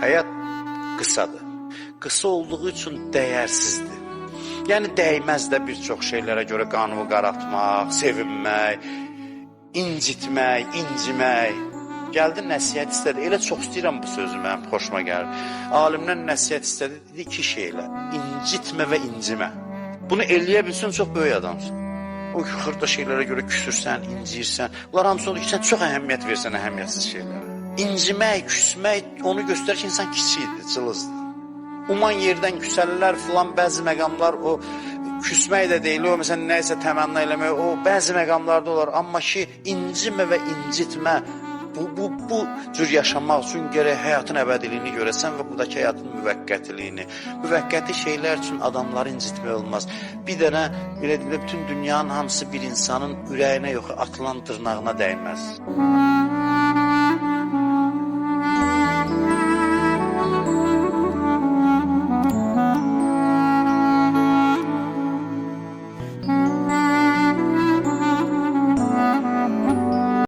Həyat qısadır. Qısa olduğu üçün dəyərsizdir. Yəni dəyməz də bir çox şeylərə görə qanını qaraltmaq, sevinmək, incitmək, incimək. Gəldi nəsihət istədi. Elə çox istəyirəm bu sözü, mənim xoşuma gəlir. Alimdən nəsihət istədi, dedi iki şeylə: incitmə və incimə. Bunu eləyə bilsən çox böyük adamsan. O xırda şeylərə görə küsürsən, inciyirsən. Bunlar hamısı odur ki, sən çox əhəmiyyət versən əhəmiyyətsiz şeylərə. İncimək, küsmək onu göstərir ki, insan kiçikdir, cılızdır. Uman yerdən küsərlər filan, bəzi məqamlar o küsmək də deyil, o məsələn nəyisə təmənna eləmək, o bəzi məqamlarda olar, amma ki incimə və incitmə, bu cür yaşamaq üçün gərək həyatın əbədiliyini görəsən və buradakı həyatın müvəqqətiliyini. Müvəqqəti şeylər üçün adamları incitmək olmaz. Bir dənə belə deyim, bütün dünyanın hamısı bir insanın ürəyinə yox, atılan dırnağına dəyməz.